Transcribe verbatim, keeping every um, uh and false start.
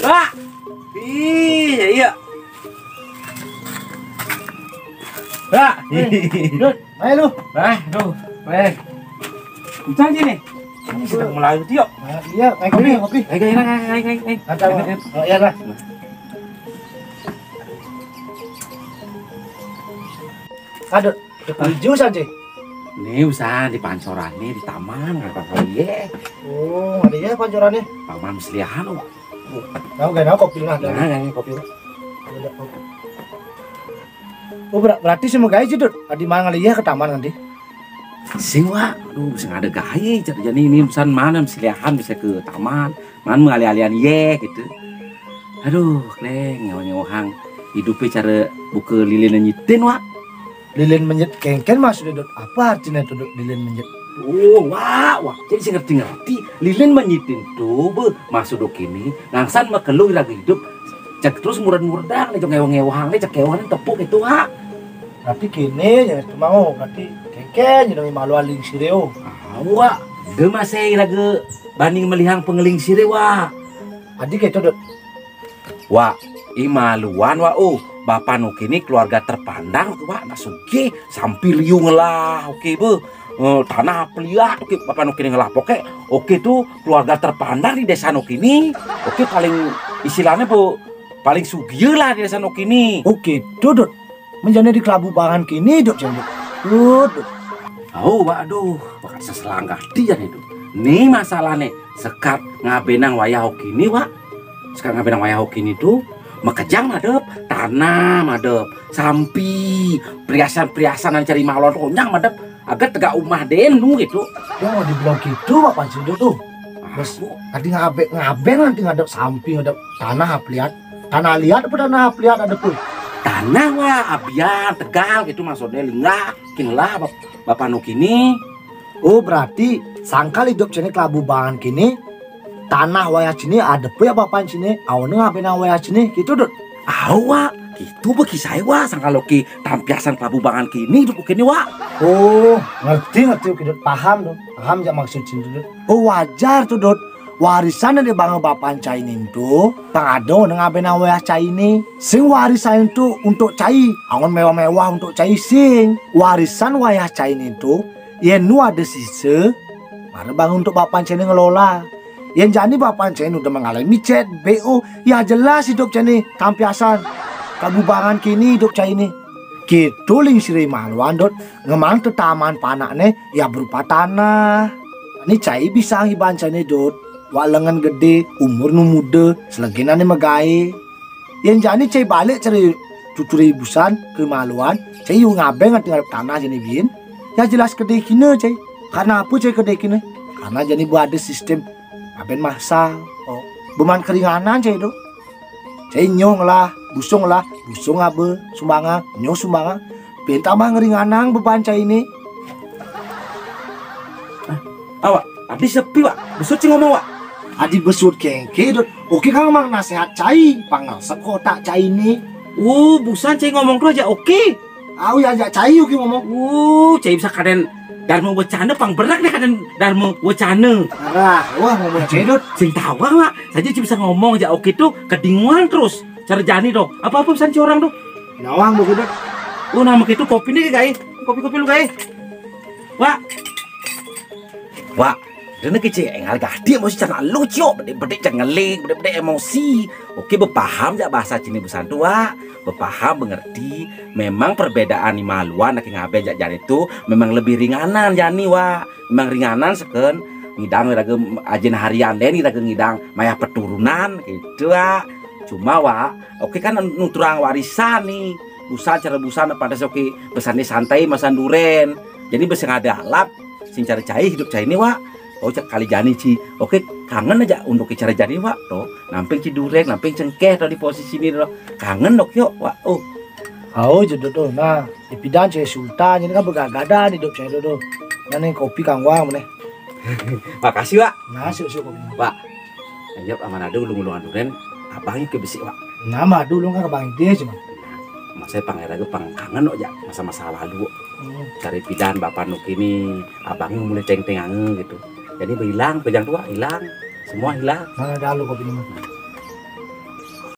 Wak. Ih, ya iya. Wak. Dut, ayo lu. Eh, duh. Eh. Hujan sini. Ini sedang mulai, yuk. Nah, iya, naik kopi, kopi. Ayo, ayo, ayo, ayo, ayo. Ada, Mak. Oh, iya lah. Aduh, setuju saja. Ini usah di pancoran nih, di taman, nggak apa-apa, iya. Oh, ada ya pancorannya. Taman Muslihan, Wak. Tahu gak, tahu kopi lah. Nah, yang kopi. Ada kopi. Oh, ber- berarti semua guys itu, Dut. Adi mangan iya ke taman nanti. Sing, Wak. Aduh, sing ada gawe, jadi ini pesan mana Muslihan bisa ke taman. Man mengalih-alihan ye gitu. Aduh, kleng, nyawa-nyawahang. Hidupnya cara buka lilin nyitin, Wak. Lilin menyit kengken maksudnya, Dut. Apa artinya tuh, Dut, lilin menyit? Oh, Wak, Wak. Jadi saya ngerti-ngerti. Lilin menyitin tuh, be, maksud oke ini. Nangsan makelu lagi hidup. Cek terus murad-murdang nih, cek ngewang-ngewang nih, cek ngewang tepuk itu, Wak. Berarti kini ya, itu mau berarti kengken jadi malu aling sireo. Ah, Wak. Dia masih lagi banding melihang pengeling sireo, Wak. Adi kayak itu, Dut. Wak, imaluan, Wak. Oh, bapak nuki ini keluarga terpandang tuh, Wak. Nah, sugih, sampai liu ngelah, oke, be. Eh, tanah peliat, oke, bapak nuki ini ngelah. Pokoknya, oke tuh, keluarga terpandang di desa nuki ini. Oke, paling istilahnya, bu, paling sugih lah di desa nuki ini. Oke, tuh, Dut. Menjadi di kelabu bangan kini, Dut, Dut. Dut, Dut. Oh, waduh, bakal seselanggah dia nih, Dut. Nih masalahnya, sekat ngabenang wayah oke ini, Wak. Sekat ngabenang wayah oke ini tuh, makejang madep, tanah madep, sampi, perhiasan-perhiasan yang cari malon onyang madep, agak tegak umah denu gitu. Ya, mau dibilang gitu, Bapak Sido tuh. Bos, tadi ngabe ngabe nanti ngadep sampi, ngadep tanah apliat. Tanah liat apa tanah apliat ada tuh? Tanah, Wak, abian, tegal gitu maksudnya, linggah, kinlah, bap bapak nu kini. Oh, berarti sangkal hidup sini kelabu bangan kini, tanah wayah sini ada ya bapak sini, awane ngabenang wayah sini, gitu, Dut. Au, Wak, gitu be kisah, Wak, sangkal oke tampiasan kelabu bangan kini hidup oke ini, Wak. Oh, ngerti, ngerti, oke, Dut. Paham, Dut. Paham ya maksud sini, Dut. Oh, wajar tuh, Dut. Warisan dari banga bapan cai nintu, pang ada nang ngabenang wayah cai ni. Sing warisan itu untuk cai, angon mewah-mewah untuk cai sing. Warisan wayah cai nintu, yen nu ada sisa, mara banga untuk bapan cai ni ngelola. Yen jani bapan cai ni udah mengalami cet, B O, ya jelas hidup cai ni tampiasan. Kabubangan kini hidup cai ni. Gitu ling siri maluan, Dut, ngemang tetaman panakne, ya berupa tanah. Ni cai bisa ngiban cai ni, Dut. Wak lengan gede, umur nu muda, selegenane megae. Yen jani cai balik cari tuturi busan ke maluan, cai yu ngabeng tinggal tanah jani bin. Ya jelas kedekine cai. Karena apa cai kedekine? Karena jani bu ada sistem aben masal. Oh, beman keringanan cai, Dut. Cai nyoh ngelah, busung ngelah, busung abe, sumbangan, nyoh sumbangan. Penta mah ngeringanang beban cai ni. Awak, adi sepi, Wak. Besut cai ngomong, Wak. Adi besut kengke, Dut. Oke, kang mang nasehat cai, pangesep kotak cai ni. Uh, busan cai ngomong tu aja oke. Au ya, ajak cai oke ngomong. Uh, cai bisa kaden Darma wacana pang berak deh kaden Darma wacana. Arah, wah ngomong cai, Dut. Sing tawang, Wak. Saja cai bisa ngomong aja oke tu kedinguan terus. Cara jani tu. Apa-apa pesan cai orang tu. Nawang buku, Dut. Oh, nama gitu kopi ni, guys. Kopi-kopi lu, guys. Wak. Wak, dene kece engal gadi emosi cara lu, Cok. Bedek-bedek jangan ngeling, bedek-bedek emosi. Oke, bepaham jak bahasa cini besantu, Wak. Bepaham, mengerti. Memang perbedaan ni maluan aki ngabe jak jani tu memang lebih ringanan jani, Wak. Memang ringanan seken ngidang raga ajin harian deh ni raga ngidang mayah peturunan gitu, Wak. Cuma, Wak, oke kan nuturang warisan ni. Busan cara busan pada oke pesan ni santai masan duren. Jadi besi ada alat sing cari cai hidup cai ni, Wak. Oh, cak kali jani ci. Oke, kangen aja untuk cara jani, Wak. Tuh, namping ci durek, namping cengkeh tuh di posisi ini tuh. Kangen dok yuk, Wak. Oh. Au, jodoh tuh. Nah, di pidan cai sultan ini kan begagadan hidup cai tuh. Nah, nih kopi kang wang nih. Makasih, Wak. Nah, suk suk kopi. Wak. Ayo, aman ada ulung-ulungan duren. Abang ke besi, Wak. Nama dulu kan abang dia cuma. Masa pang era pang kangen aja masa-masa lalu. Hmm. Cari pidan bapak nu kini abangnya mulai teng-teng ange gitu. Jadi hilang pejang tua hilang. মই আহিলা। নহয়, নহয়, তাৰ লগৰ পিনে মই